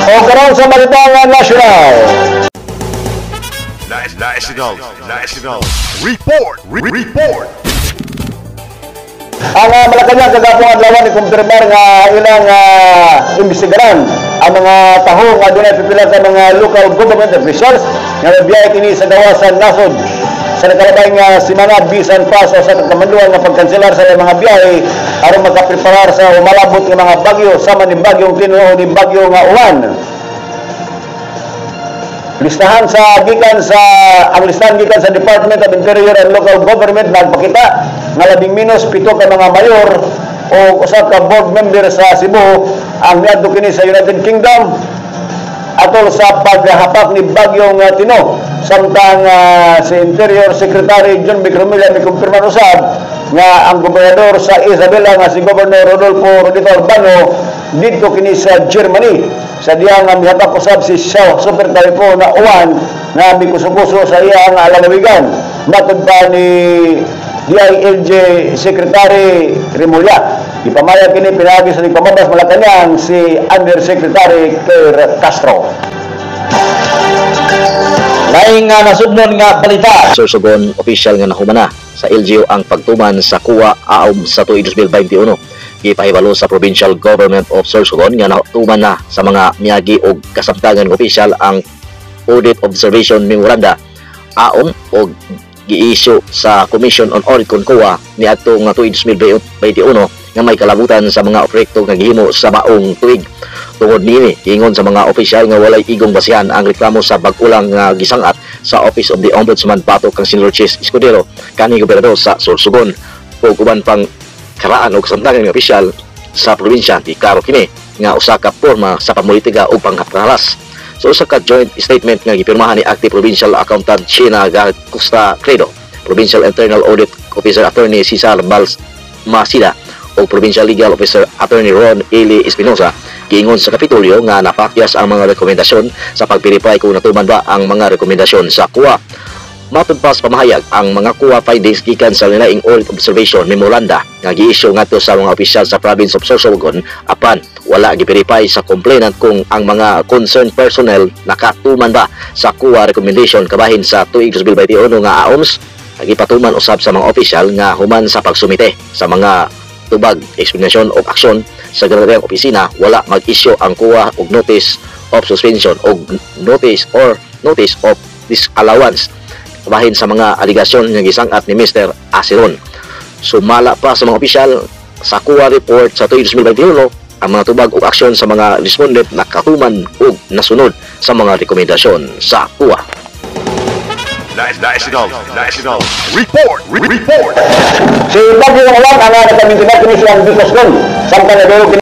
O karon sa balitang nasyonal. National, National Report, Report. Ang Malacañang kagahapong adlaw ni kumpirmar nga ilang imbestigaran ang mga taho nga dunay pipila ka mga local government officials nga nabiyahe kini sa gawas sa nasod sa nakalabay nga semana, bisan pa sa usa ka kamanduan nga pagkanselar sa ilang mga biyahe aron makapreparar sa umalabot nga mga bagyo sama ni Bagyong Tino o ni Bagyo nga Uwan. Listahan sa gikan sa ang listahan gikan sa Department of Interior and Local Government nagpakita nga 17 ka mga mayor o usa ka board member sa Cebu ang miadto kini sa United Kingdom atol sa paghapak ni Bagyong Tino, samtang si Interior Secretary John Vic Remulla mikumpirmar usab nga ang gobernador sa Isabela nga si Governor Rodolfo Rodito Urbano didto kini sa Germany sa diya nga mihapak usab si Super Typhoon na Uwan nga mikuso-kuso sa iyang lalawigan. Matod pa ni DILG Secretary Remulla, ipamayag kini pinaagi sa tigpamabas Malacañang, si Undersecretary Claire Castro. Laing nga nasudnon nga balita. Sorsogon, official nga nahumana sa LGU ang pagtuman sa COA AOM sa tuig 2021. Gipahibalo sa Provincial Government of Sorsogon nga natuman na sa mga miyagi og kasamtangan nga opisyal ang Audit Observation Memoranda AOM og gi-issue sa Commission on Audit kon COA niadto nga tuig 2021 nga may kalabutan sa mga proyekto nga gihimo sa maong tuig. Tungod niini, ingon sa mga opisyal nga walay igong basihan ang reklamo sa bag-o lang nga gisangat sa Office of the Ombudsman batok kang Senador Chiz Escudero kanhi gobernador sa Sorsogon ug uban pang karaan og kasamtangan nga opisyal sa probinsya. Giklaro kini nga usa ka porma sa pamulitika ug pangharas. Sa usa ka joint statement nga gipirmahan ni Acting Provincial Accountant Sheena Costa Credo, Provincial Internal Audit Officer Attorney Cesar Balmaceda ug Provincial Legal Officer Attorney Ron Eli Espinosa, giingon sa Kapitolyo nga napakyas ang mga rekomendasyon sa pag-verify kung natuman ba ang mga rekomendasyon sa COA. Matod pa sa pamahayag, ang mga COA findings gikan sa laing audit observation memoranda nga gi-issue ngadto sa mga opisyal sa province of Sorsogon, apan wala gi-verify sa complainant kung ang mga concerned personnel nakatuman ba sa COA recommendation kabahin sa tuig 2021 nga AOMS. Gipatuman usab sa mga opisyal nga human sa pagsumite sa mga tubag, explanation of aksyon sa granadang opisina, wala mag-issue ang COA og notice of suspension og notice or notice of disallowance bahin sa mga aligasyon nga gisang-at ni Mr. Aceron. Sumala pa sa mga opisyal sa COA report sa tuig 2021, ang mga tubag ug aksyon sa mga respondent nakatuman ug nasunod sa mga rekomendasyon sa COA. National, National Report, Report. Si Bagyong Uwan ang nakamintinar kini silang Bicoscon samtang nadulog.